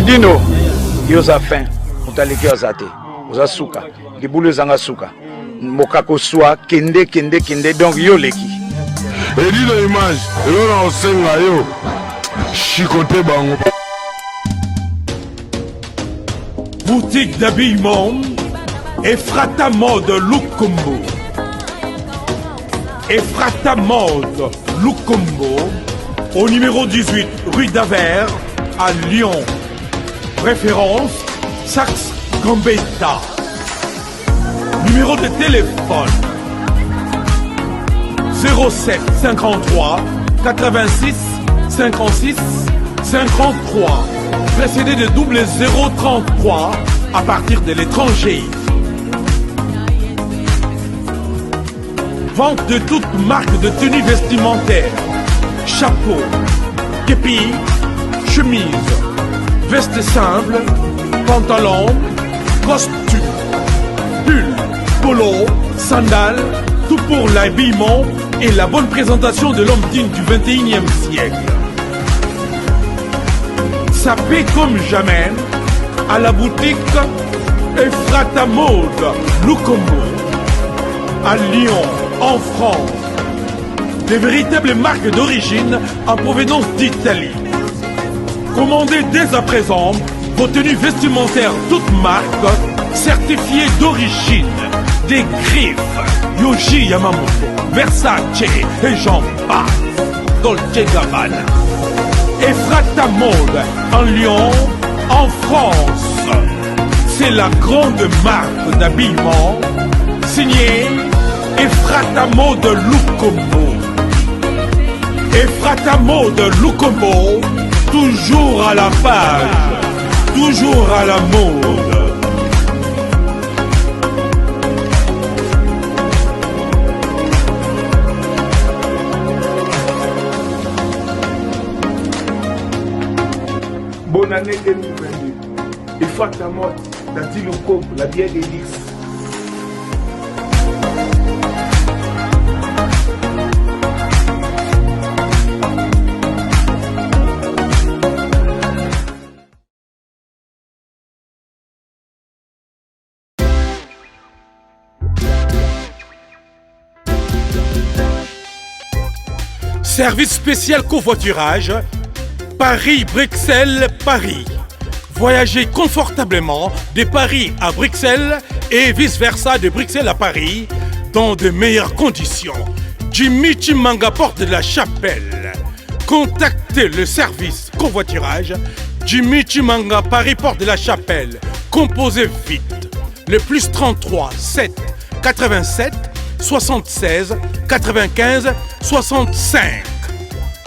Edino yo oza fin moto aleki yo aza te oza suka libulu ezanga suka mokako swa kende kende kende donc yo oleki. Edino image eloko na kosenga yo chicote bango. Boutique d'habillement Efrata Mode Lukombo. Efrata Mode Lukombo au numéro 18 rue d'Avers à Lyon. Référence Saxe Gambetta. Numéro de téléphone 07 53 86 56 53 précédé de double 033 à partir de l'étranger. Vente de toutes marques de tenues vestimentaires, chapeaux, képis, chemises, vestes simples, pantalons, costumes, pulls, polo, sandales, tout pour l'habillement et la bonne présentation de l'homme digne du 21e siècle. Sapé comme jamais à la boutique Efrata Mode Lukombo à Lyon, en France. Des véritables marques d'origine en provenance d'Italie. Commandez dès à présent vos tenues vestimentaires toutes marques, certifiées d'origine, des griffes, Yoji Yamamoto, Versace et j'en passe. Dolce Gabbana. Efrata Mode en Lyon, en France. C'est la grande marque d'habillement signée Efrata Mode Lukombo. Efrata Mode Lukombo, toujours à la page, toujours à la mode. Bonne année 2022. Efrata Mode, Dadi Lukombo, la bière d'Elix. Service spécial covoiturage Paris-Bruxelles, Paris. Voyagez confortablement de Paris à Bruxelles et vice-versa de Bruxelles à Paris dans de meilleures conditions. Jimmy Chimanga porte de la Chapelle. Contactez le service covoiturage Jimmy Chimanga Paris Porte de la Chapelle. Composez vite le plus 33 7 87 76 95 65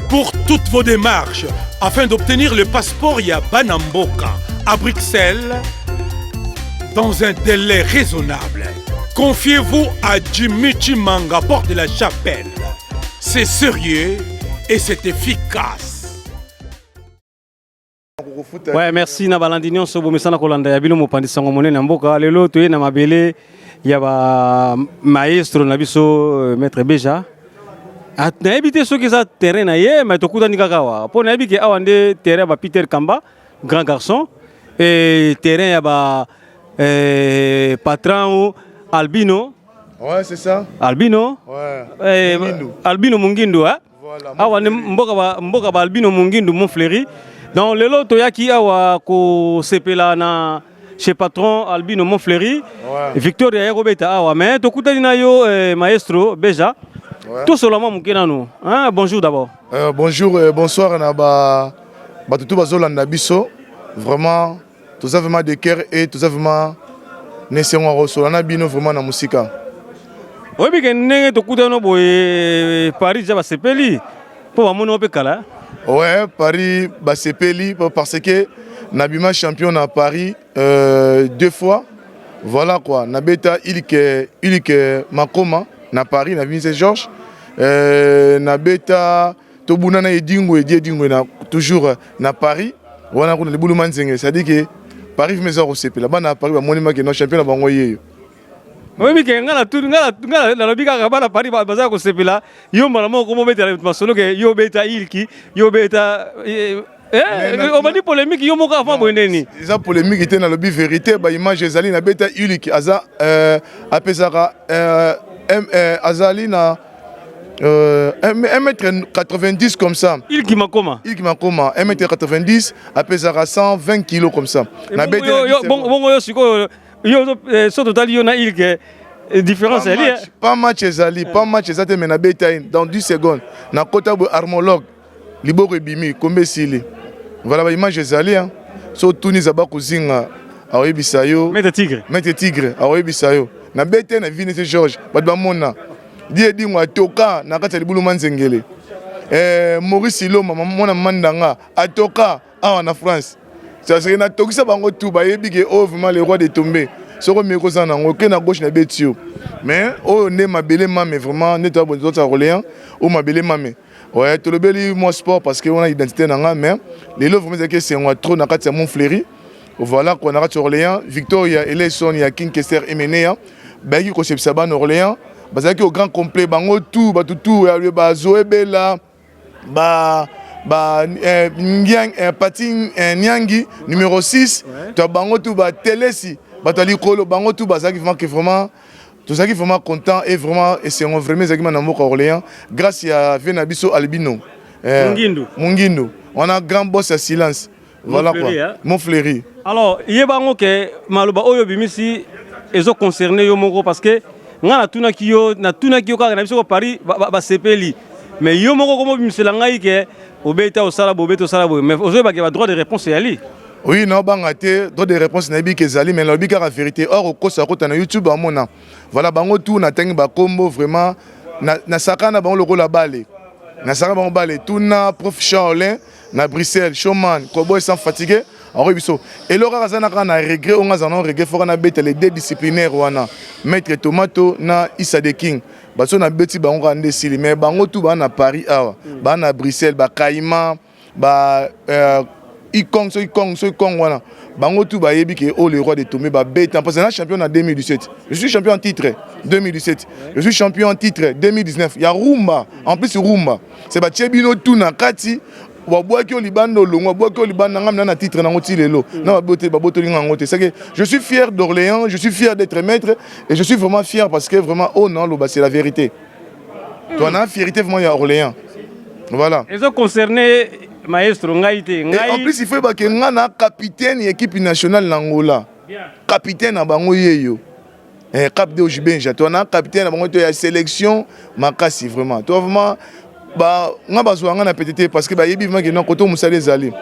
pour toutes vos démarches afin d'obtenir le passeport ya Banamboka à Bruxelles dans un délai raisonnable. Confiez-vous à Jimmy Chimanga, porte de la Chapelle. C'est sérieux et c'est efficace. Ouais, merci na balandi nyonso bomesana kolanda ya bino mopanzi sango monene ya mboka lelo toye na mabele ya ba maestro na biso euh, maître Beja nayebi te soki eza terrain na ye mais tokutani kaka awa mpo nayebi ke awa nde terrain ya ba Peter Kamba grand garçon et terrain ya ba eh, patron Albino Ouais, c'est ça. Albino. Ouais. Eh, Albino Mungindu, hein? Voilà. Awa ne mboka ba mboka ba Albino Mungindu Montfleury. Donc lelo toyaki awa ko sepela na chez patron Albino Montfleury. Ouais. Victoria ya kobeta awa mais tokutani na yo eh, maestro Beja. Ouais. Tosolola mwa moke nanu. Hein, bonjour d'abord. Euh, bonjour euh, bonsoir na ba bato tout bazolanda biso vraiment toza vraiment de cœur et toza vraiment na esengo ya kosola na bino vraiment na mosika. Oyebi ke ndenge tokutani boye Paris deja basepeli mpo bamoni yo mpe kala. Ouais, Paris basepeli parce que nabima champion na Paris deux fois. Voilà quoi, nabeta Ilke Ilke Makoma na Paris na Vincent Georges. Nabeta tobuna na Edingwe Edi Edingwe na toujours na Paris wana kuna libulu manzenge c'est-à-dire que Paris vraiment eza kosepela bana ya Paris bamoni make no champion na bango yeyo. Oyebi ke nga natuni nga nga nalobi kaka bana Paris baza kosepela yo mbala moko komobetela masolo ke yo obeta ilki yo obeta. Eh, obandi polémique yo moko avant boye ndeni. Eza polémique te, nalobi vérité, ba image ezali. Nabeta Ulike, aza apesaka azali na 1m90 comme ça. Ilki Makoma. Ilki Makoma, 1m90, apesaka 120 kilos comme ça. Bongo yo sikoyo, yo so totali yo na Ilke, différence ezali? Pas match ezali, pas match eza te, mais nabeta ye dans 10 secondes. Nakota boye, armologue, liboko ebimi, kombe esili. Voilà, baimage ezali. So otuni Zaba kozinga, akoyebisa yo. Maître Tigre. Maître Tigre akoyebisa yo. Nabete na vine te, George, bato bamona di edingo atoka na kati ya libulu manzengele. Maurice Iloma, mwana mandanga, atoka awa na France. C'est natokisa bango tout, bayebi ke oyo vraiment le roi de tombe. Soko omeki kozala nango oke na gauche, na beti yo. Mais oyo nde mabele mame, vraiment nde toya Orléans, oyo mabele mame. Ouais, tolobeli mwa sport parce que wana identité na nga. Mais lelo vraiment ezalaki esengo trop na kati ya Montfleury, voilà quoi, na kati ya Orléans. Victoria Eleison ya King Kester Emeneya bayaki kosepisa bana Orléans, bazalaki au grand complet, bango tout, bato tout, bazoebela ba ba Ngiang, Pati Nyangi numéro 6, to bango tout, batelesi bato ya likolo, bango tout bazalaki vraiment que vraiment tozalaki vraiment content et vraiment esengo vraiment ezalaki ma na mboka Orléans, grâce ya vie na biso Albino Mungindu. Mungindu wana, grand boss ya silence, voilà quoi, Montfleury. Alors yebango ke maloba oyo obimisi ezoconcerne yo moko, parce que ngai natunaki yo kaka na biso ko Paris basepeli, mais yo moko komo obimisela ngai ke obeta, osala boye, obeta, osala boye, mais ozoyebake ba droit de réponse eyali. Oui, naobanga te. Droit de réponse nayebi ke ezali, mais nalobi kaka vérité. Or okosa kota na YouTube, amona, voilà, bango tout natangi bakombo, vraiment nasaka na bango lokola bale, nasaka bango bale. Tuna prof Charlin na Bruxelles, showman Koboy sans fatigué, akoyebi biso. Eloko kaka aza na kaka na regret, oyo nga aza na regret, foka nabeta les deux disciplinaires wana, Maître Tomato na Issa de King. Baso nabeti bango kaka nde esili. Mais bango tout baa na Paris awa, baa na Bruxelles, bakaima ba ikong, soki kong, soki kong wana, bango tout bayebi ke oyo le roi de tombe babeta, parce que na champion na 2017, je suis champion en titre 2017, je suis champion en titre 2019 ya rumba. En plus rumba, c'est batie bino tout na kati, babwaki yo libanda, olongo, babwaki yo libanda. Ngam na na titre nango ti lelo na babotoli nga yango te. C'est que je suis fier d'Orléans, je suis fier d'être maître et je suis vraiment fier, parce que vraiment, oh non, loba, c'est la vérité. Toi na fierté vraiment ya Orléans, voilà. Ezoconcerne maestro, ngai te. Et en plus, il faut yeba ke nga na capitaine ya équipe nationale na Angola, capitaine na bango yeyo, cap de Ojibenja. To na capitaine na bango to ya sélection makasi, vraiment to vraiment ba nga bazwa nga na peut-être parce que bayebi vraiment ke non, koto mosala ezali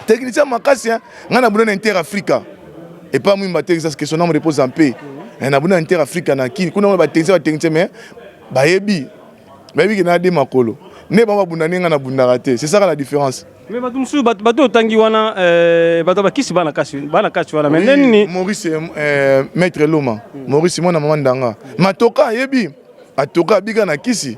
technicien makasi. Nga na buna na Inter Africa epa Mwimba Texas, que son âme repose en paix. Na buna na Inter Africa na Kini kuna wana, batechnicien, mais bayebi ke na de makolo nde bango babunda, nde nga nabundaka te. C'est ça la différence. Mais bato mosusu, bato otangi wana, bato bakisi bana kasi, bana kasi wana, mais nde nini? Maurice, maître Loma Maurice, mwana mama ndanga matoka, ayebi atoka, abika na kisi,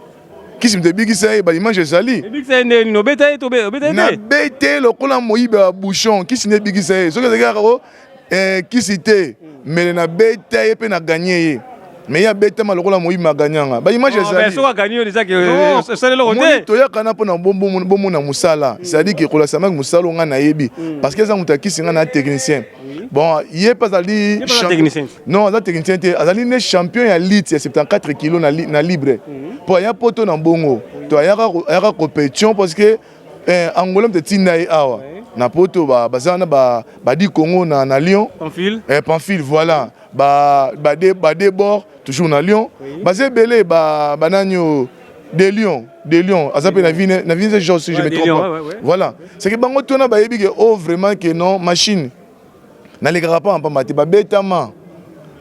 kisi moto ebikisa ye, baimage ezali. Ebikisa ye nde nini? Obeta ye to obeta ye te? Nabete lokola moyibi ya bouchon. Kisi nde ebikisa ye. Soki ezalaki kaka o kisi te, mele nabeta ye mpe na ganye ye, mais ye abetama lokola moyibi, maganyanga, baimage ezali. Soki aganye yo déjà ke osali eloko te. Toyaka na mpona bomona mosala, c'est-à-dire ke kolasamaki mosala oyo ngai nayebi, parce que eza moto akisi, ngai na technicien. Bon, ye mpe azali technicien? Non, aza technicien te, azali nde champion ya lutte ya 74 kilo na libre, mpo aya poto na bongo to ayaka compétition, parce que Angola moto etinda ye awa na poto. Baza wana badi Congo na Lyon. Pamphile. Pamphile, voilà, badebord toujours na Lyon, baza ebele, banani oyo de Lyon, de Lyon aza mpe na ville George, si je me trompe pas. Voilà, c'est que bango tona bayebi ke oh, vraiment ke non, machine nalekaka pa pamba te. Babetama,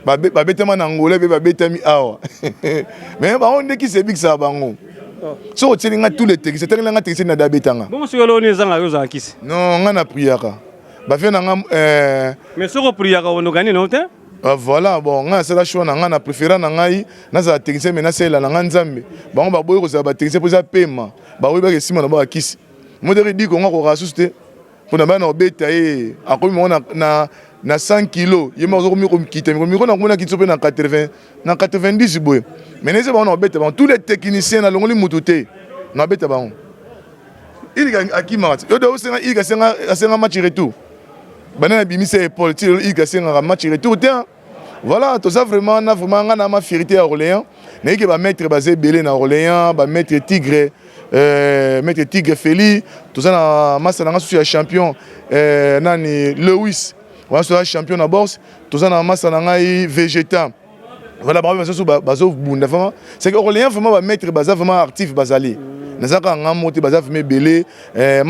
babetama na Angola mpe babetami awa, mais bango nde kisi ebikisaka bango. Soki otieli nga tous les techniciens, etangeli nga technicien na dabetanga. Bongo soki eloko nini ezanga yo ozala kisi? Non, nga na priaka bafie na nga. Mais soki opriaka, ondoka nini te? Ah, voilà. Bon, ngai nasala choix na ngai, na préféra na ngai nazala technicien, mais nasalela na ngai Nzambe. Bango baboyi kozala batechnicien mpo eza pema, baboyi baka esima na bakakisi moteki di Kongo akoka susu te mpona bana obeta ye, akomi bango na 100 kilo, ye moko azokomi kokita mikolo nakomona kiti so mpe na 80, na 90 boye. Mais nese bango na obeta bango, tous les techniciens, nalongoli mutu te, na obeta bango. Ilka akimaka ti. Yo de osenga Ilka asenga asenga match retour. Bana na bimisa épaule ti lelo Ilka asengaka match retour te. Hein. Voilà, toza vraiment na vraiment nga na ma fierté ya Orléans. Nayebi ke ba maître baza ebele na Orléans, ba maître Tigre, euh, maître Tigre Feli, toza na masa na nga susu ya champion euh, nani Lewis. Wana toza champion na boxe, toza na masa na ngai Vegeta. Voilà, bango basusu bazobunda vraiment. C'est que Orléans vraiment ba maître baza vraiment actif bazali. Naza kaka nga moko te baza vraiment ebele. Euh,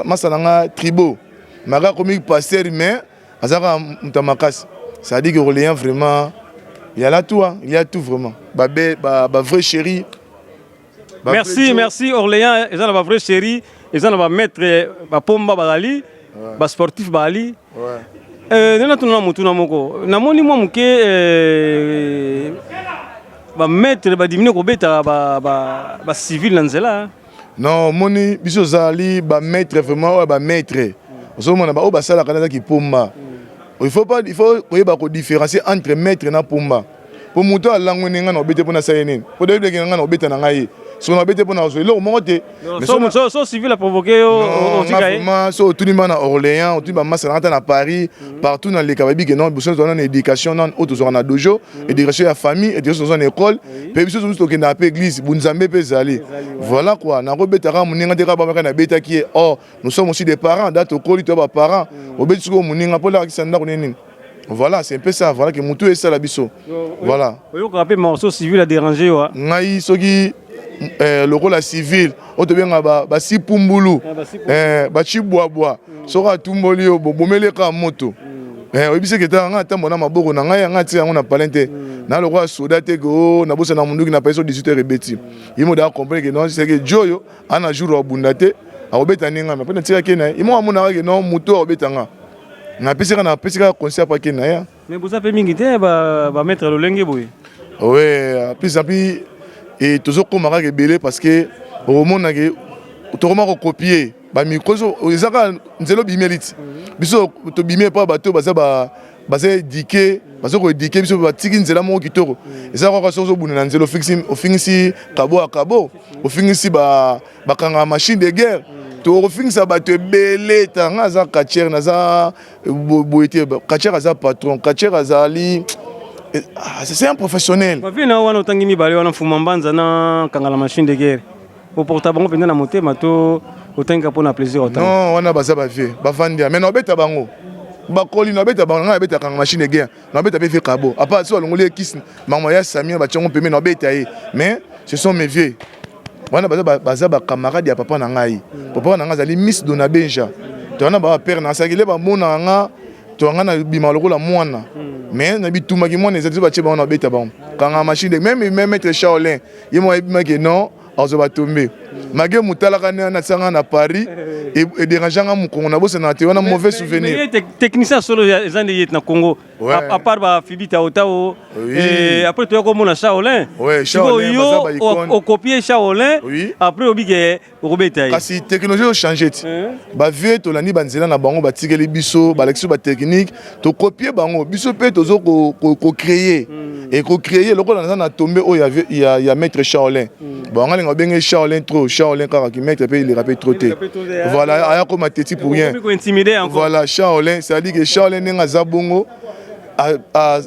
masa na nga Tribo. Maka akomi pasteur mais aza kaka moto ya makasi. C'est-à-dire que Orléans vraiment il y a là tout hein, il y a tout vraiment. Ba ba, ba vrai chéri. Ba merci merci Orléans eza na ba vrai chéri, eza na ba maître ba pomba bazali, ba sportif bazali. Ouais. Euh, nena tuna motuna moko namoni mwa moke euh, ba maître badimine kobeta ba, ba, ba civil na nzela. Non, omoni biso ozali ba maître vraiment oyo ba maître ozomona ba oyo basalaka naza kipomba. Il faut pas, il faut koyeba ko différencier entre maître na pomba. Po moto alangwe ne ngai na obete mpo nasala ye nini? Po toyebi ke ngai na obeta na ngai ye. Soki na obete mpo na kozwa eloko moko te. So, so civil a provoqué yo otika ye. Vraiment so otuni ba na Orléans, otuni ba masa na ata na Paris, partout na leka bayebi ke non biso tozala na éducation non oyo tozwaka na dojo, éducation ya famille, éducation tozwa na école, mpe biso mosusu tokendaka mpe église, bunzambe mpe ezali. Voilà quoi, nakobeta kaka moninga te kaka bamaka nabetaki ye. Or nous sommes aussi des parents, da tokoli to ba parents, obeti sikoyo moninga mpo olakisa ndako nini nini. Voilà, c'est un peu ça. Voilà que mutu esala biso. Voilà. Oyoka pe morceau civil a déranger wa. Ngai soki eh, lokola civil oyo tobenga basipumbulu ba eh, bacibwabwa mm. soki atumboli yo bobomeli kaka moto mm. eh, oyebisi eke tala ngai atambola na maboko na ngai yanga atia yango na palin te mm. na lokola soda te ke o oh, nabosana monduki na palin so 18 heures ebeti ye moto acomprendre ke non seke joyo ana jour abunda te akobeta nde ngai mpe natikaki na ye ye moko amonaka ke non moto akobeta nga napesi kaka napesi kaka conseil apo akende na ye. Mais boza pe mingi te ba ba maître lolenge boye. Ouais, plus en plus et tozokoma kaka ebele parce que okomona ke tokoma kocopier ba micro eza kaka nzela obimeli ti biso tobimi epa bato baza ba baza éduqué baza koéduquer biso batiki nzela moko kitoko eza kaka soki ozobunda na nzela ofingisi kabo ya kabo ofingisi bakangaka machine de guerre tokofingisa bato ebele ta nga aza catcheur naza boye te catcheur aza patron catcheur azali ah, c'est un professionnel bavie na wana otangi mibale wana mfuma mbanza na kangala machine de guerre oporta bango mpenza na motema to otangika mpo na plaisir otanga non wana baza bavie bavandi mais naobeta bango bakoli naobeta bango ngai nabeta kanga machine de guerre nabeta mpe vie kabo apa so alongoli ye kisi mama ya samia batiango pembeni nabeta ye mais ce sont mes vieux wana baza baza ba camarade ya papa na ngai papa na ngai azali miss dona benja to wana ba père na asaki le bamonaka nga to nga na bima lokola mwana mais na bitumaki mwana ezali batie bango na beta bango kanga machine de même même maître Shaolin ye moko ayebimaki non azwa batombe mage motalaka nde wana atianga na Paris ederange nga mokongo nabosanaka te wana mauvais souvenir technicien solo eza nde ye na Congo Ouais. À, à part ba Fibi Tao Tao. Oui. Et après tu as comme on a Shaolin. Ouais, Shaolin, yo o copier Shaolin. Oui. Après obike obeta. Kasi technologie o changer ti. Ba vieux tolandi ba nzela na bango ba tikeli biso, ba lakisi ba technique, to copier bango, biso pe tozo ko ko, ko créer. Mm. Et ko créer lokola naza na tombe oyo ya ya, ya maître Shaolin. Mm. Bon nga linga benge Shaolin trop, Shaolin kaka ki maître pe il rappelle trop te. Voilà, aya ko mateti pour rien. Voilà, Shaolin, c'est-à-dire que Shaolin ndenge aza bongo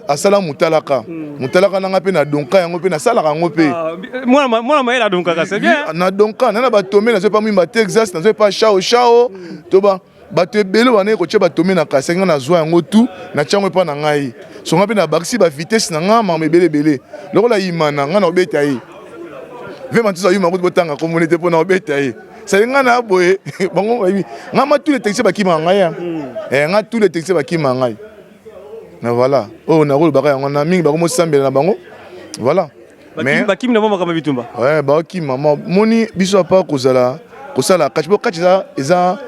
asala motalaka hmm. motalaka nanga mpe na donka yango mpe nasalaka yango mpe ah, mwana mayele adonkaka c'est bien na donka na na batombe nazoi pa mwimba texas nazoi pa shao shao hmm. to ba bato ebele bandaki kotia batombe na kasi ngai nazwa yango tu natya yango epa na ngai songa mpe nabakisi bavitesse na ngai makambo ebele ebele lokola yimana ngai naobeta ye ve mantusu ayuma kuti botanga komoni te mpo naobeta ye sali ngai na boye bango bayebi ngai ma tous les techniciens bakimaka ngai ya hmm. eh, ngai tous les techniciens bakimaka ngai na voilà oyo nakolobaka yango na mingi bakomosambela na bango voilà mais bakimi na bango makambo bitumba ouais bakima moni biso apa kozala kosala catch bo catch eza eza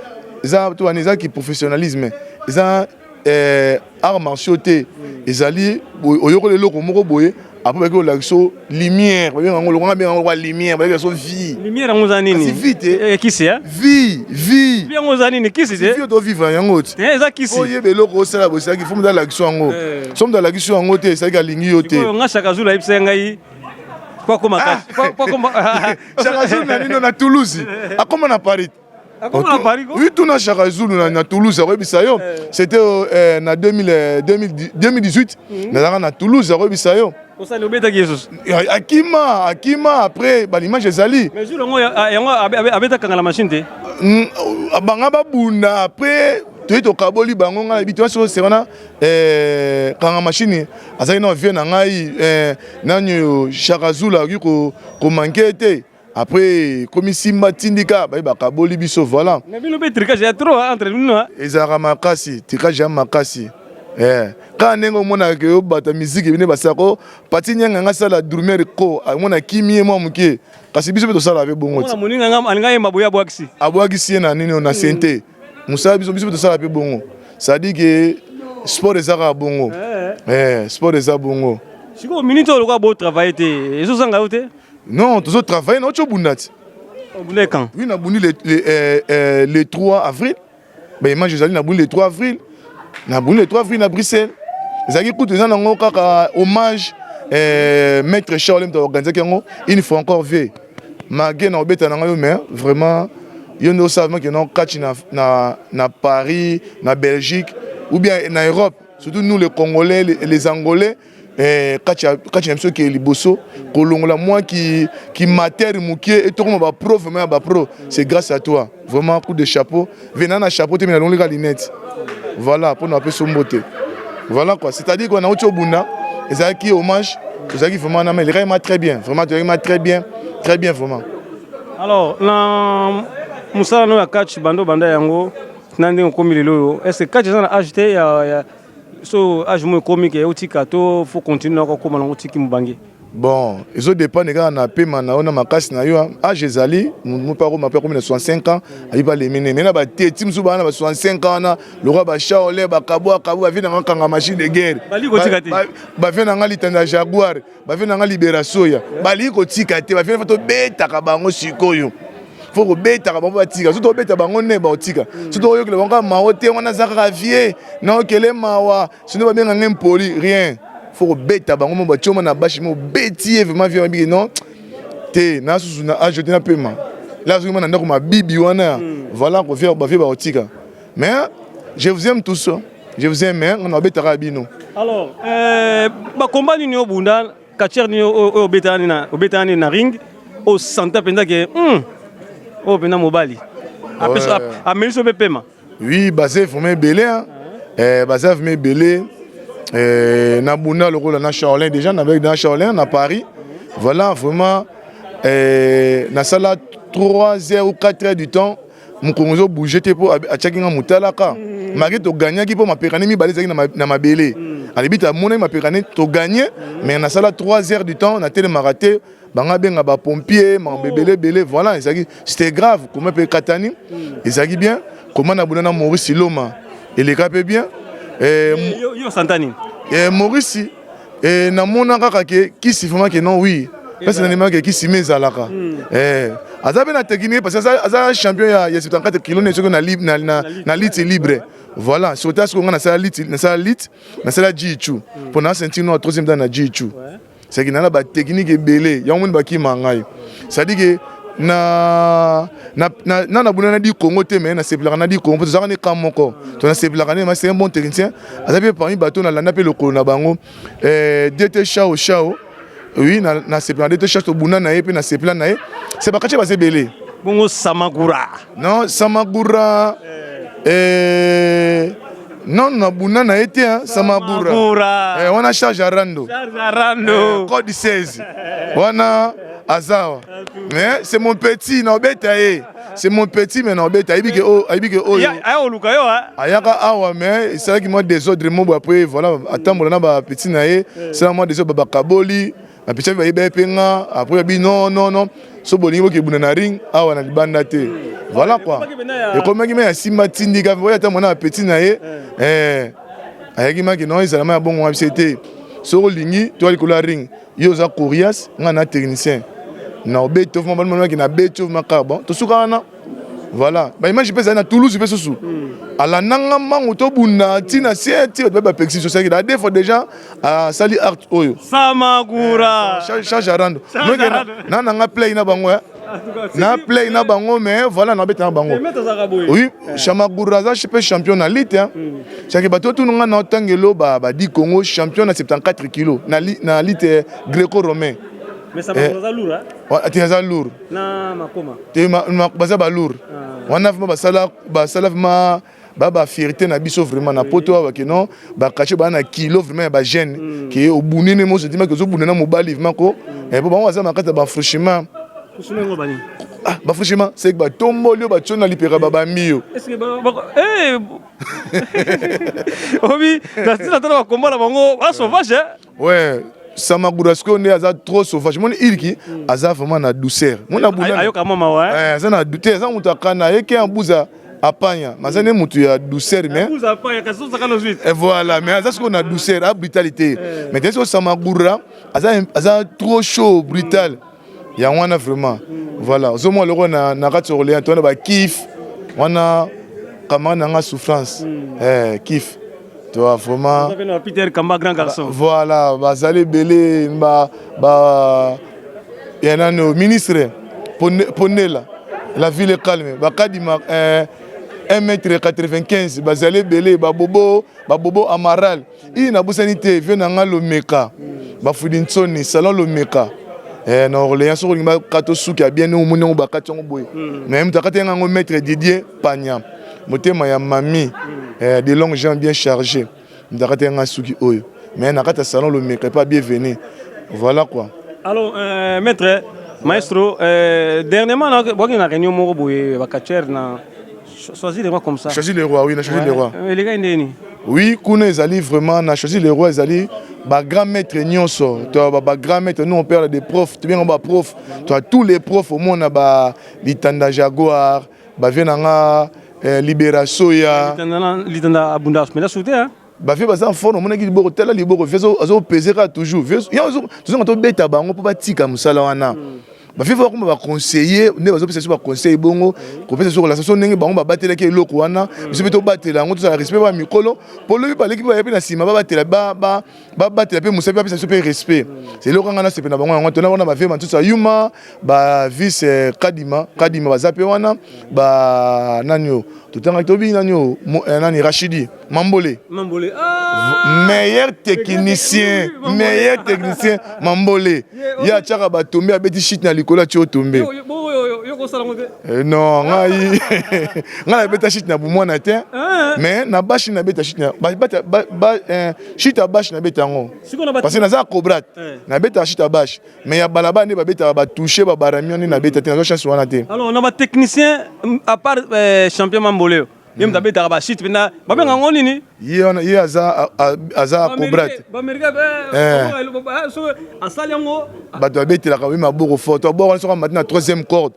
eza to wana eza ki professionnalisme eza eh, art martiaux te ezali oyokoli eloko moko boye après baki kolakisa lumière babenga yango lokola benga yango lokola lumière balakisa so vie lumière yango eza nini kasi vie te eh, kisi eh? vie vie vie yango eza nini kisi te vie to vivre yango te eh, eza kisi oyeba eloko osala boye esalaki fo moto alakisa yango eh. so moto alakisi yango te esalaki alingi yo te nga Shaka Zulu ayebisa ngai po akoma ah. Shaka Zulu na nino na Toulouse akoma na Paris. Oui, tuna Chaka Zulu na, na Toulouse akoyebisa yo. Eh. C'était euh, na 2000, 2018 mhm. nazalaka na Toulouse akoyebisa yo. Osali obetaki ye susu. Akima, akima après ba image ezali. Mais jour yango yango abeta kanga la machine te. Mm, banga babunda après toye tokaboli bango ngai nayebi toyasi ose wana eh, kanga machine azalaki na vie na ngai eh, nani Chaka Zulu akoki komanke te. Après ekomi simba tindika baye bakaboli biso voilà. Mais bino pe tricage ya trop entre bino. Ezalaka makasi tricage ya makasi. Eh, kaka ndenge omonaka ke yo bato ya miziki bino basala ko pati nyanga nga sala drumer ko amona kimi ye mwa moke kasi biso mpe tosala mpe bongo ti moninga nga alinga yemba boye abwakisi abwakisi ye na nini na sente mosala biso biso mpe tosala mpe bongo c'est-à-dire que sport eza kaka bongo eh, eh sport eza bongo sikoyo minute oyo lokola bo travailler te ezozanga yo te Non, tozo travailler na ocho bunda ti. Obunda quand? Oui, na bundi le, le, euh, euh, le 3 avril. Ba image ezali na bundi le 3 avril. Na bundi le 3 avril na Bruxelles. Ezalaki kutu eza nango kaka hommage euh, maître Charles moto organisaki yango une fois encore vie. Malgré na obeta na ngai mais vraiment yo nde osala vraiment que non catch na, na, na Paris, na Belgique ou bien na Europe, surtout nous les Congolais, les, les Angolais Eh, kati na biso ke liboso kolongola mwa ki, ki matere mokie etokoma bapro vraiment ya bapro c'est grâce à toi vraiment coup de chapeau vena na chapeau te me nalongoli ka lunette voilà mpo na bapesi mbote voilà quoi c'est à dire quoi nauti obunda ezalaki hommage tozalaki vraiment na elekaki ma très bien vraiment tozalaki ma très bien très bien vraiment alors na mosala no ya catch banda obanda yango na ndenge okomi lelo oyo est ce que catch eza na age te ya, ya So age mo ekomi ke otika to faut continuer na kokoma nango tiki mobange. Bon, ezo dépendre kaka na pema na yo na makasi na yo. Age ezali, moto akoma mpe akomi na 65 ans, ayi ba lemine. Mais na ba teti mosusu bana ba 65 ans wana, lokola ba Shaolin, ba Kabwa Kabwa, ba vie na nga kanga machine de guerre. Bali kotika te. Ba vie na nga litanda Jaguar, ba vie na nga Libera Soya. Bali kotika te, ba vie na tobetaka bango sikoyo. Faut kobetaka bango batika. Soki tobeta bango nde bakotika. Soki toyokela bango kaka mawa te wana aza kaka vie. Naokele mawa sinon babenga ngai mpoli rien. Faut kobeta bango mo batioma na bashi mo beti ye vraiment vie mabiki non te na susu na age te na pema. Là soki na ndako mabibi wana voilà ko vie ba vie bakotika. Mais je vous aime tous. Je vous aime hein, na betaka bino. Alors euh ba combat nini obunda Catcheur nini oyo obetaka nini na obetaka nini na ring o santa mpenza ke oyo mpenza mobali ameli so mpe pema. Oui, baza vraiment ebele hein. Eh, baza vraiment ebele eh, na bunda lokola na Charlin déjà na na Charlin na Paris. Voilà vraiment eh, nasala 3 heures ou 4 heures du temps mokongo ezo bouger te mpo atiaki nga motalaka mm. malgré togagnaki mpo mapekane mibale ezalaki na mabele mm. alobi tamonaki mapekane togagne mm. mais nasala 3 heures du temps natelemaka te banga benga bapompier makambo oh. ebele ebele voilà ezalaki c'était grave koma mpe ekatani ezalaki bien koma na buna na maurice loma eleka mpe bien eh, yo santani eh, maurice eh, namona kaka ke kisi vraiment ke non oui place nandimaka ke kisi me ezalaka eh, aza mpe na technique parce que aza champion ya, ya 74 kilo ne soki na, na, na, na liti libre voilà surtout soki nga nasala liti nasala liti nasala jichu mpo na ceinture noire troisième dan na jichu c'est que nana ba technique ebele yango moni bakima ngai c'est à dire que na na na na buna na di Congo te mais na sepelaka na di Congo mpo tozalaka ne camp moko to na sepelaka ne c'est un bon technicien aza mpe parmi bato nalanda mpe lokolo na bango eh, DT Shao Shao oui na, na sepela na DT Shao tobunda na ye mpe na sepela na ye se bakati baza ebele bongo Samagura non Samagura eh, non nabunda na ye te hein, Samagura eh, wana charge ya rando charge ya rando eh, code 16 wana azawa mais c'est mon petit na obeta ye c'est mon petit mais na obeta ayebi ke oyo ayebi ke oyo aya oluka yo ayaka awa mais esalaki mwa désordre moko après voilà atambola na ba petit na ye esala mwa désordre bakaboli ba petit bayeba ye mpe nga après abi non non non so bolingi bokebunda na ring awa na libanda te voilà quoi ekomaki me ya simba tindika oyo ata mwana ya petit na ye eh, ayaki maki non ezala ma ya bongo biso te soki olingi toya likolo ya ring yo oza coriace nga na technicien na obeti ofuma balomaki na beti ofuma kaka bon tosuka wana voilà baimage mpe ezali na toulouse mpe susu alanda nga mbangu tobunda ntina sie ti bato bapekisi biso saki la deux fois déjà asali art oyo samagura charge arando na nanga play na bango. Na play na bango, mais voilà, nabeta na bango. Oui, Chamagura aza mpe champion na lutte. Saki bato tunu nga na otangelo badi Congo champion na 74 kilo na lutte gréco romain. Mais ça va lourd, hein? Te, aza lourd. Na makoma. Te, baza balourd wana vraiment. Basala vraiment ba fierté na biso vraiment na poto awa, ke non, bakache baa na kilo vraiment ya bajeune, ke obunene moso ndimaki ozobunda na mobali vraiment ko po bango baza makati ya bafranchiment. Ah, bafranchiment, c'est que batomboli oyo batio na lipeka, babambi yo. Obi na ntina tala bakomba na bango ba sauvage. Ouais, Samagura sikoyo nde aza trop sauvage. Moni iliki aza vraiment na douceur. Ayoka mwa mawa. Aza na te, aza moto akana ayeke ambuza apanya, mais aza nde motu ya douceur, mais voilà, mais aza sikoyo na douceur a brutalité. Mais te, sikoyo Samagura aza trop chaud, brutal. Yango wana vraiment, voilà, ozomona loko na kati ya Orléans to wana bakif wana, camarade na nga souffrance, kif toi vraiment. Peter Kamba, grand garçon. Voilà, bazali ebele ba ya nano ministre Ponela, la ville est calme, bakadima 1 mètre 95, bazali ebele, babobo, babobo Amaral. I nabosani te vie na nga Lomeka, bafudi ntsoni salon Lomeka na Orléans. Soki olingi bakata osuki ya bien, omoni yango, bakati yango boye. Mais moto akati yango, maître Didier Panya, motema ya mami, de longues jambes bien chargé, moto akati yanga suki oyo. Mais na kati ya salon Lomeka epa bienvenu, voilà quoi. Alors maître maestro, dernièrement bwaki na réunion moko boye, bacatcheur na Choisis le Roi comme ça. Choisis le Roi, oui, na Choisis le Roi. Eleka ndeni? Oui, kuna ezali vraiment na Choisis le Roi, ezali bagrand maître nyonso to bagrand maître. Nous, on parle des profs, tobenga baprof to tous les profs. Omona ba Litanda Jaguar, bavie na nga Libération ya Litanda abunda mena sute, hein. Bavie baza fort. Omonaki liboko, tala liboko, vie azopese kaka toujours. Tozonga tobeta bango mpo batika mosala wana. Bavie bakoma baconseiller nde bazopesa biso baconseil bongo, kopesa biso kolasa so ndenge bango babatelaki eloko wana. Biso mpe tobatela yango, tozala respect ba mikolo, mpo lobi baleki baya mpe na nsima, babatela babatela mpe mosala, mpe bapesa biso mpe respect. C'est eloko nga nasepe na bango yango. Tona wana bavie Mansusu Ayuma, bavice Kadima, Kadima baza mpe wana, ba nani oyo totangaki, tobi nani oyo, nani, Rachidi Mambole. Mambole, ah! Meilleur technicien, meilleur technicien Mambole. Ye atiaka batombe, abeti shit na likolo, atie otombe. Non, ngai nabeta shit na bomwana te, mais na bashi nabeta shit, shit ya bashi nabeta yango parce que naza cobra. Nabetaka shit ya bashi, mais ya balabala nde babetaka, batouche babaramion nde nabeta te, nazwa chance wana te. Alors na batechnicien, à part champion Mambole, ye moto abetaka bashit mpenza, babenga yango nini? Ye wana, ye aza cobra te. Asali yango. Bato babetelaka ye maboko fort, abwaka wana soki amati na troisième corde,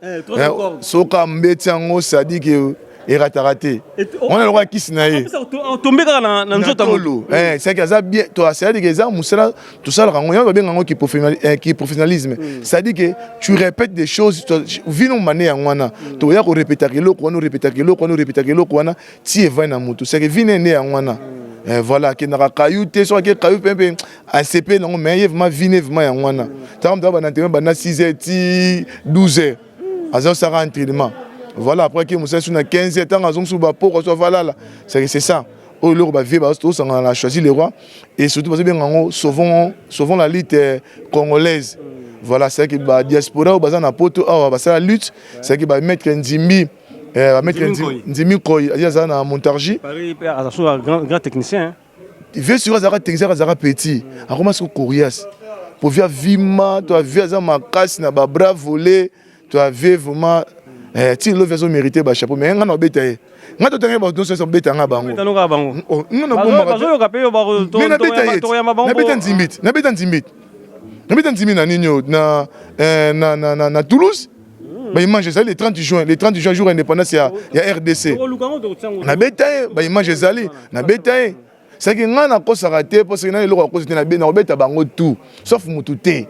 soki ambeti yango, sadike erataka te. Wana lokola kisi na ye. Tombe kaka na nzoto. Saki aza bien. C'est-à-dire que eza mosala tosalaka yango, yango babenga yango ki professionnalisme. C'est-à-dire que tu répètes des choses vino mane yango wana, toya korepetaka eloko wana, orepetaka eloko wana, orepetaka eloko wana ti evai na motu. C'est que vine nde yango wana. Voilà, akendaka kayu te, soki ake kayu mpe mpe asepe nango, mais ye vraiment vine vraiment yango wana. Ntango moto abanda entraînement banda 6 heures ti 12 heures, aza osaka entraînement. Voilà, après ake mosala su na 15 heures, ntango azongi su bapoko so avalala. C'est ça oyo eloko bavie tosangana na Choisis le Roi et surtout bazobenga yango sauvons la lutte congolaise. Voilà, c'est que badiaspora oyo baza na poto awa basala lutte, c'est que bamaître Ndimbi, bamaître Ndimbi Nkoi aza na Montargis. Grand technicien. Vie sur azalaka technicien, azalaka petit, akoma siko coriace po vie avima to avie aza makasi na babras volé to avie vraiment ti lelo vie azomérite bachapeau. Mais nga na obeta ye, nga totanga bato nyonso obeta nga bango. Nabeta Nzimbi te, nabeta Nzimbi te, nabeta Nzimbi na nini oyo na Toulouse. Baimage ezali le 30 juin, le 30 juin, jour indépendance ya RDC, nabeta ye. Baimage ezali, nabeta ye. Seki ngai nakosaka te, mpo soki na eloko akosi te, nakobeta bango tout sauf mutu te,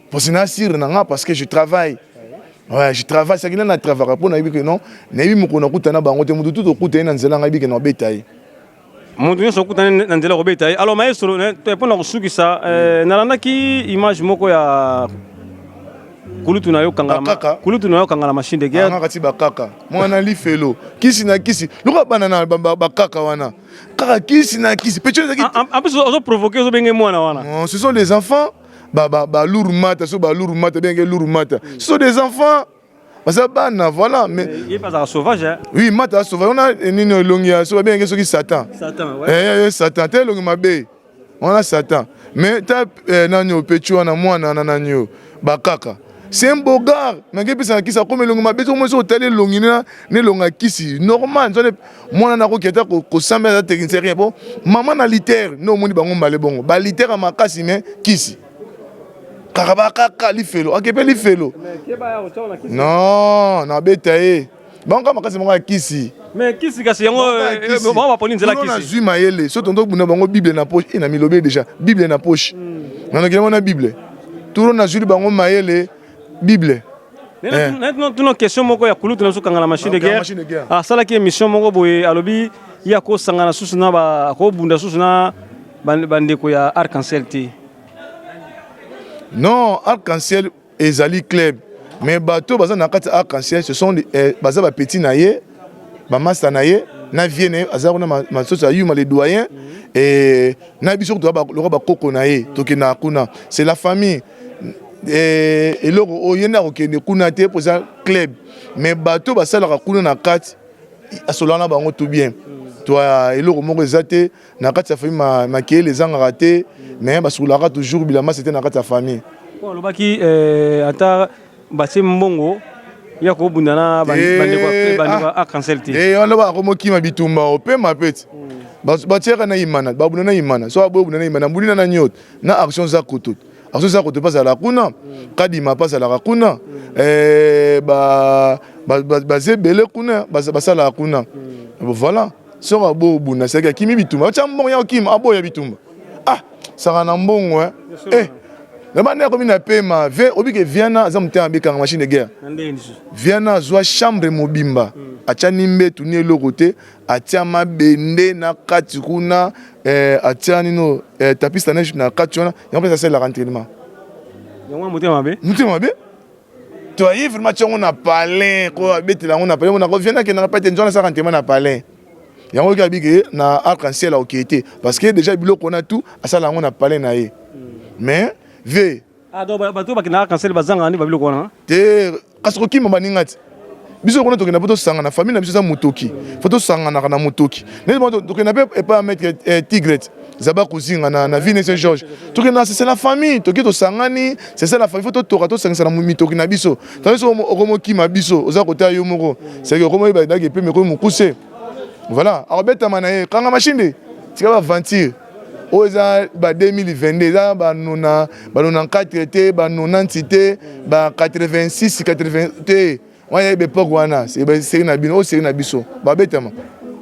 parce na asire na nga, parce que je travaille. Ouais, je travaille. Soki nani natravaka mpo nayebi ke non, nayebi mokolo nakuta na bango te. Mutu tu tokuta ye na nzela, ngai yebi ke nakobeta ye. Moto nyonso okutani na nzela kobeta ye. Alors maestro, mpona kosukisa, nalandaki image moko ya Kulutu na yo kangala kulutu na yo kangala machine de guerre. Kati bakaka. Mwana lifelo. Kisi na kisi. Luka bana na bakaka wana. Kaka kisi na kisi. Petit en plus ozo provoquer ozo benge mwana wana. Non, ce sont des enfants. Ba ba ba lourd mata so ba lourd mata bien lourd mata. Ce sont des enfants. Baza bana voilà mais il est sauvage hein. Oui, mata sauvage. On a nini elongi ya so bien soki Satan. Satan ouais. Eh, eh Satan te elongi mabe. Wana Satan. Mais ta eh, nani opechi wana mwana na nani oyo bakaka. C'est un beau gars. Mais nge pesa kisi akoma elongi mabe soki mwasi otali elongi na na elongi ya kisi normal nzone mwana na koki ata kosambela aza technicien rien bon mama na liter nde omoni bango mbale bongo ba liter ya makasi mais kisi kaka bakaka lifelo akepe lifelo non nabeta ye bango kaka makasi bango ya kisi mais kisi kasi yango eh, eh, bango baponi nzela kisi nazwi mayele so tondo bunda bango bible na poche e na milobe déjà bible na poche hmm. nanokeli yango na bible turo nazwili bango mayele bible eh. Tuna question moko ya kulutu na biso kangala machine de guerre asalaki émission moko boye alobi ye akosangana susu na akobunda susu na bandeko ya arc en ciel te. Non, arc en ciel ezali club mais bato baza na kati ya arc en ciel ce sont eh, baza ba petit na ye ba masta na ye na vie na ye aza kuna masoso ya yuma le doyen et na biso kutu lokola bakoko na ye tokendaka kuna c'est la famille eh, eloko oyo ye nde akokende kuna te mpo eza club mais bato basalaka kuna na kati asolaka na bango tout bien to eloko moko eza te na kati ya famille makeyele ezangaka te mais basukolaka toujours bilamba sete na kati ya famille. Po alobaki eh, ata batie mbongo ya kobunda na bandeko bandeko ah. arc-en-ciel te. Eh wana bakomokima bitumba opema peti. Hmm. Batiaka na imana babunda na imana so aboyi bunda na imana mbuli na nyot na action za kutu action za kutu bazala kuna hmm. kadima bazalaka kuna hmm. eh, ba baza ebele kuna basalaka kuna voilà. Soki aboyi obunda seke akimi bitumba otya mbongo ya okima aboya bitumba ah saka na mbongo eh eh na bana akomi na pema ve obike viana aza motema abekanga machine de guerre viana azwa chambre mobimba hmm. atya ni mbetu ni eloko te atya mabende na kati kuna eh, atya nino eh, tapis na neige na kati wana yango mpe asalelaka entraînement yango motema mabe motema mabe To aye vraiment tia yango na palin ko abetela yango na palin nako viens nakendaka pa te nzwana asaka ntema na palin yango oyoki abike na arc en ciel akokee te parce que déjà biloko wana tout asala yango na palin na ye mais ve ah donc bato bakendaka arc en ciel bazangaka nde babiloko wana te kasi kokima baninga ti biso kuna tokenda mpo tosangana famille na biso eza motoki fo tosanganaka na motoki neti tokenda mpe epai ya maître eh, tigret zaba kozinga na, na ville saint georges tokenda c'est la famille toki tosangani c'est ça la famille fo totoka tosangisa na mitoki na biso tango soki okomokima biso oza kota yo moko c'est que okomoyeba ndaki epe mekomi mokuse voilà akobetama na ye kanga machine tika baventure oyo eza ba 2022 eza ba 94 te ba 90 te ba 86 80 te wana ye bepoke wana seri na bino oyo seri na biso babetama.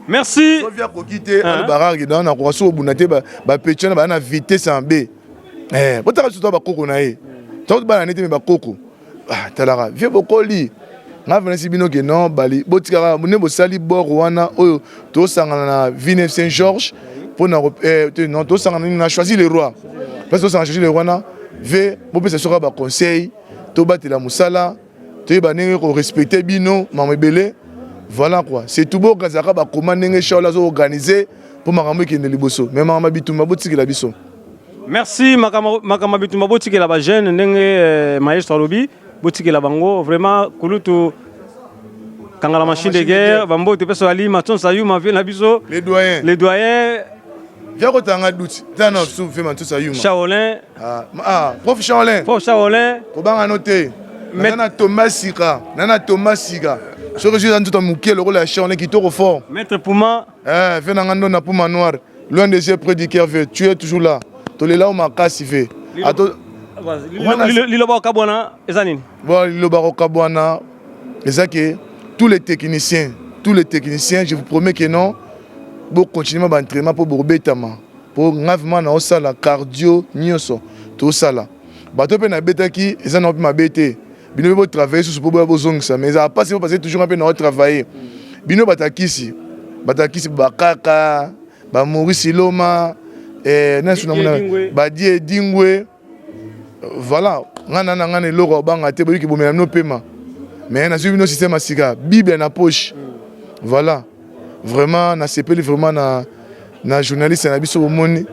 Merci. Soki akoki te alobaka ke donc nakoka soki obunda te bapetit wana baza na vitesse en B. Eh, botaka biso to bakoko na ye. To bana nete me bakoko. Ah, talaka vieux bokoli. Nga venesi bino ke non bali botikaka ne bosali bord wana oyo tosangana na Villeneuve Saint Georges pona eh, non tosangana na choisi le roi. Parce que tosangana choisi le roi na ve bopesa soka ba conseil tobatela mosala toyeba ndenge ko respecter bino makambo ebele voilà quoi c'est tout bokazaka bakoma ndenge shaul azo organiser mpo makambo ekende liboso mais makambo ya bitumba botikela biso. Merci makambo makambo bitumba botikela ba jeune ndenge eh, maestro alobi botikela bango vraiment kulutu kangala machine de guerre bambote peso alima tonsa yuma vie na biso les doyens les doyens via kotanga duti tana su fe mantosa yuma Shaolin ah, ah prof Shaolin prof Shaolin kobanga no te naza na tomba sika na na tomba sika soki ozwi eza nzoto moke lokola ya Shaolin kitoko fort maître Puma eh fe na nga ndona Puma noir loin des yeux près du cœur ve tu es toujours là tolela yo makasi ve ato liloba kokabwana eza nini bon liloba kokabwana eza ke tous les techniciens tous les techniciens je vous promets que non bo continuer ba entraînement po bokobetama po nga vraiment naosala cardio nyonso tosala bato mpe nabetaki eza nango mpe mabe te bino mpe botravaille susu mpo boya bozongisa mais ezala mpasi mpo parce toujours nga mpe naotravaille bino batakisi batakisi bakaka ba Maurice Loma eh, nasu namona badie edingwe voilà. Nga na na nga na eloko ya kobanga te, boyoki bomela bino pema. Mais nazwi bino système ya sika, Bible na poche. Voilà. Vraiment nasepeli vraiment na na journaliste na biso bomoni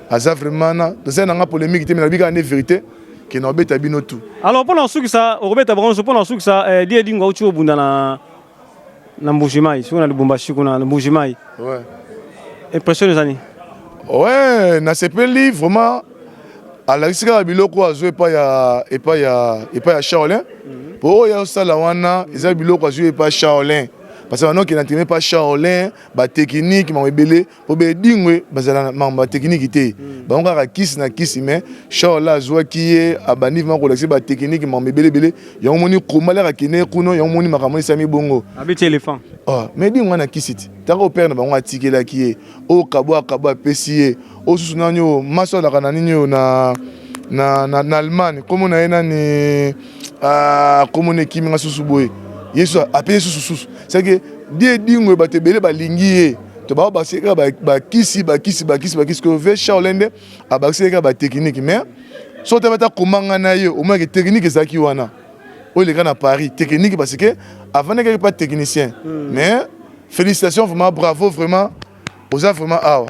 aza vraiment na toza na nga polémique te mais nalobi kaka nde vérité ke na obeta bino tout. Alors pona kosukisa okobeta bango nyonso pona kosukisa eh, die edingo auti kobunda na na Mbujimayi soki na Lubumbashi kuna na Mbujimayi. Ouais. Impression eza nini? Ouais, nasepeli vraiment alakisi kaka biloko azwi epai ya epai ya epai ya Shaolin. Po oyo asala wana eza biloko azwi epai ya Shaolin. Parce que banoki na entraîner epai Shaolin, ba technique makambo ebele po ba edingwe bazala na makambo ya technique te. Bango kaka kisi na kisi mais Shaolin azwaki ye abandi vraiment kolakisa ba technique makambo ebele ebele. Yango moni komba laka kende kuno yango moni makambo esami bongo. Abeti elephant. Oh, mais edingwe wana kisi ti. Taka opère na bango atikelaki ye. Oyo kabo akabo apesi ye. Oyo susu nani oyo maso alaka na nini oyo na na na, na Allemagne kombo na ye nani ah, kombo na ekimi nga susu boye. Yesu apesi susu susu. C'est que die edingwe bato ebele balingi ye. To ba bakisi kaka bakisi bakisi bakisi bakisi ko ve Shaolin nde abakisi kaka ba technique mais soki otali ata koma nga na ye omonaki technique ezalaki wana oyo eleka na Paris technique parce que avandaki pas technicien mais félicitations vraiment bravo vraiment oza vraiment awa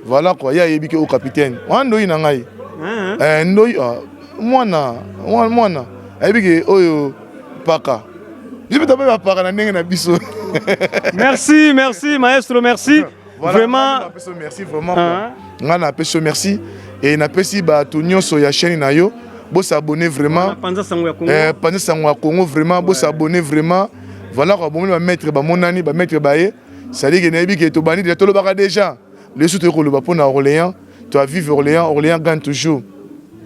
voilà quoi ye ayebi ke o capitaine wana ndoyi na ngai eh, ndoyi ah, mwana mwana ayebi ke oyo paka biso mpe tobe bapaka na ndenge na biso. Merci, merci maestro, merci. Voilà, vraiment. Merci vraiment. Nga na peso merci et na pesi bato nyonso ya chaîne na yo bo s'abonner vraiment. Panza sango ya Congo. Eh, panza sango ya Congo vraiment bo s'abonner vraiment. Voilà quoi bomoni ba maître ba monani ba maître ba ye. C'est-à-dire que nayebi ke tobandi déjà tolobaka déjà. Le sous tokoloba pona Orléans, toi vive Orléans, Orléans gagne toujours.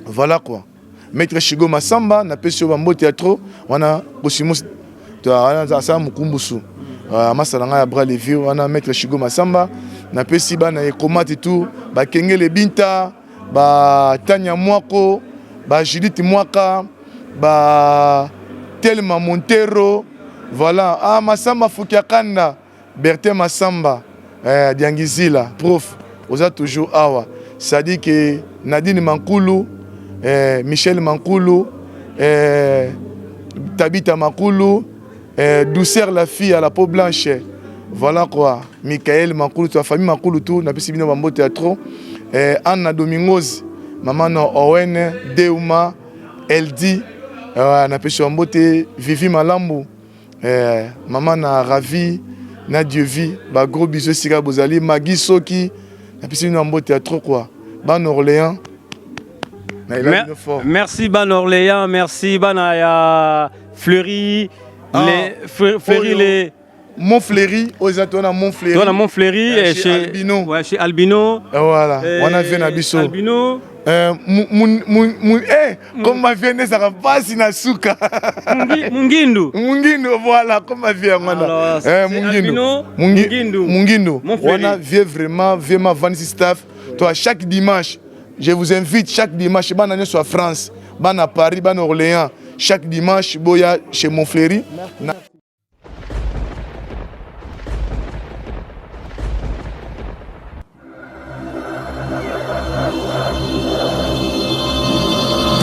Voilà quoi. Maître Chigo Masamba na pesi yo ba mbote ya trop wana Kosimus to wana asala mukumbusu masala nga ya bras levier wana Maître Chigo Masamba na pesi bana ekomati tout ba Kengele Binta ba Tanya Mwako ba Judith Mwaka ba Telma Montero voilà ah Masamba Fukiakanda Bertin Massamba eh, Diangizila prof oza toujours awa c'est-à-dire que Nadine Mankulu eh, Michel Mankulu eh, Tabitha Mankulu eh, Douceur la fille à la peau blanche voilà quoi Michael Mankulu la famille Mankulu tout napesi bino bambote ya trop eh, Anna Domingos maman na Owen Deuma Eldi eh, napesi bambote Vivi Malambu Eh, maman na ravi na Dieu vie ba gros bisous esika bozali Maggie soki napesi bino mbote ya trop quoi bana Orléans Mer merci bana Orléans merci bana ya Fleury ah, les Fleury les Montfleury, oyo eza toza na Montfleury. Toza na Montfleury eh, chez Albino. Ouais, chez Albino. Voilà, wana vie na biso. Albino. Euh, eh, comme ma vie ezalaka mpasi na suka. Mungindu. Mungindu, voilà, comme ma vie yango wana. Eh, Mungindu. Mungindu. Mungindu. Wana vie vraiment, vie ma vanisi staff. Toi, chaque dimanche, je vous invite chaque dimanche, bana nyonso ya France, bana Paris, bana Orléans, chaque dimanche, boya chez Montfleury. Na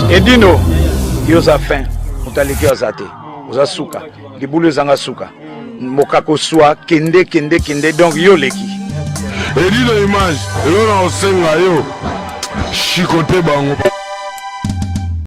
Edino, yo oza fin, moto aleki yo aza te, oza suka, libulu ezanga suka, mokako swa, kende kende kende, donc yo oleki. Edino image, eloko na kosenga yo, chicote bango.